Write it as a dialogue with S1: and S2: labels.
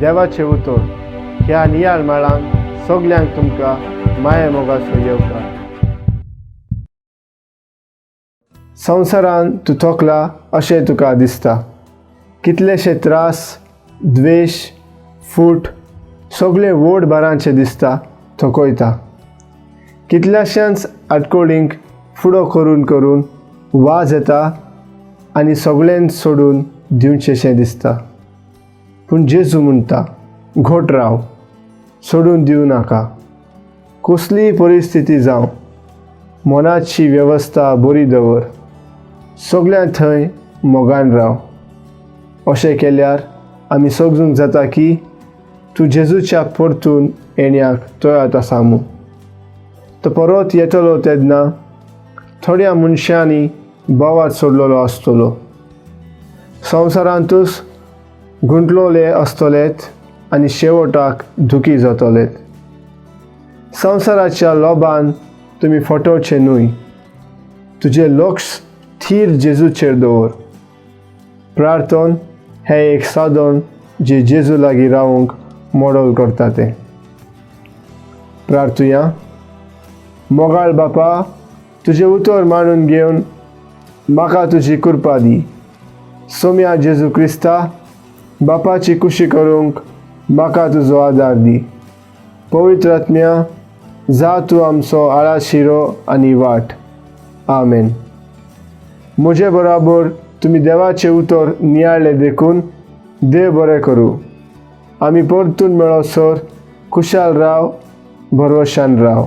S1: देवाचें उतर ह्या नियाळ माळान सगल्यांक तुमकां माया मोगाचो येवकार. संवसारान तूं थकला अशें तुका दिसता. कितलेशे त्रास, द्वेश, फूट सगळे व्हड भारांचे दिसता, थकयता. कितल्याश्याच आडकोळींक फुडो करून करून वाज येता आनी सगळें सोडून दिवचेंशें दिसता. पूण जेजू म्हणटा, घट राव, सोडून दिवं नाका. कसलीय परिस्थिती जावं, मनाची वेवस्था बरी दवर, सगळ्यां थंय मोगान राव. अशें केल्यार आमी समजूंक जाता की तूं जेजूच्या परतून येण्याक तयार आसा म्हूण. तो परत येतलो तेन्ना थोड्या मनशांनी बोवाळ सोडलेलो आसतलो, संवसारांतूच गुंतलोले आसतलेत आनी शेवटाक दुखी जातलेत. संवसाराच्या लोभान तुमी फटोवचे न्हय. तुजें लक्ष थीर जेजूचेर दवर. प्रार्थन हें एक साधन जें जेजू लागीं रावंक मॉडल करता तें. प्रार्थुया. मोगाळ बापा, तुजें उतर मानून घेवन म्हाका तुजी कृपा दी. सोम्या जेजू क्रिस्ता, बापाची खुशी करूंक म्हाका तुजो आदार दी. पवित्र आत्म्या, जा तूं आमचो आळाशिरो आनी वाट. आमेन. म्हजे बराबर तुमी देवाचें उतर नियाळ्ळें देखून देव बरें करूं. आमी परतून मेळसर खुशाल राव, भरवशान राव.